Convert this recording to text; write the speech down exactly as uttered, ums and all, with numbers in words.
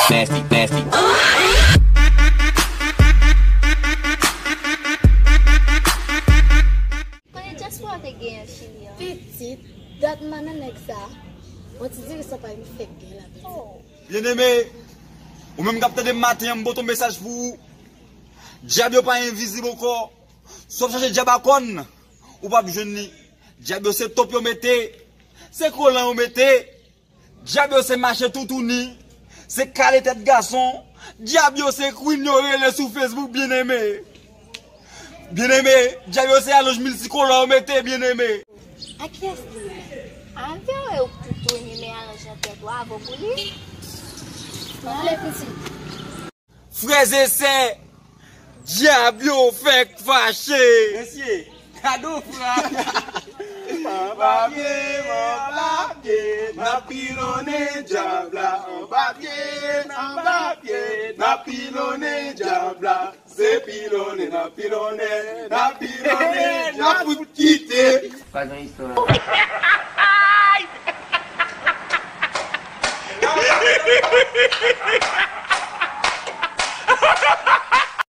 nasty, nasty. Konnen dyaspora te genyen Chili an. Pitit, dat manman nèg sa. Yon ti diri sa pa yon fèk gen la pitit. Byeneme, ou menm k ap tande m maten an, m pote yon mesaj pou ou. Dyab yo pa envizib ankò. Si w ap chache dyab a kòn, ou p ap jwenn li. Dyab yo se top yo mete, se kolan yo mete. Dyab yo se mache toutouni, se kale tèt gason. Dyab yo se queen yo rele sou Facebook, byeneme. Byeneme, dyab yo se alonj miltikolò yo mete, byeneme. A kiyès li ye? Avè w e ou k toutouni men alonj nan tèt ou avè w pou li. Pale pitit. Frè e sè, dyab yo fèk fache. Mesye, kado fra. Anba pye, anba pye, n ap pilonnen dyab la. Anba pye, anba pye, n ap pilonnen dyab la. Se pilonnen, n ap pilonnen, n ap pilonnen, n ap fout kite. Pa gen istwa.